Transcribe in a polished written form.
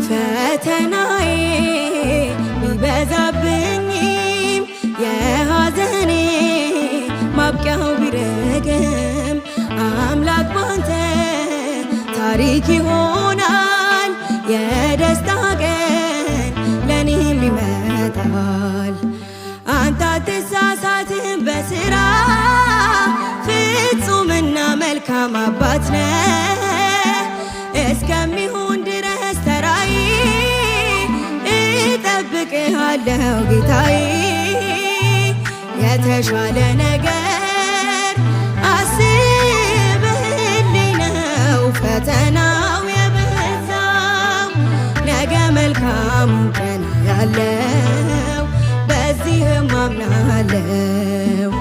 ፈተናዬ ቢበዛብኝም የሐዘኔ ማብቂያው ቢረግም አምላክ ባንተ ታሪክ ይሆናል። የደስታ ቀን ለኔም ይመጣል። አንተ አትሳሳትም በስራ፣ ፍጹምና መልካም አባት ነህ። እስከሚሆን ድረስ ተራዬ እጠብቅሃለሁ ጌታዬ። የተሻለ ነገር አስበህልኝ ነው ፈተናው የበዛው። ነገ መልካሙን ቀን ያለው በዚህም አምናለው።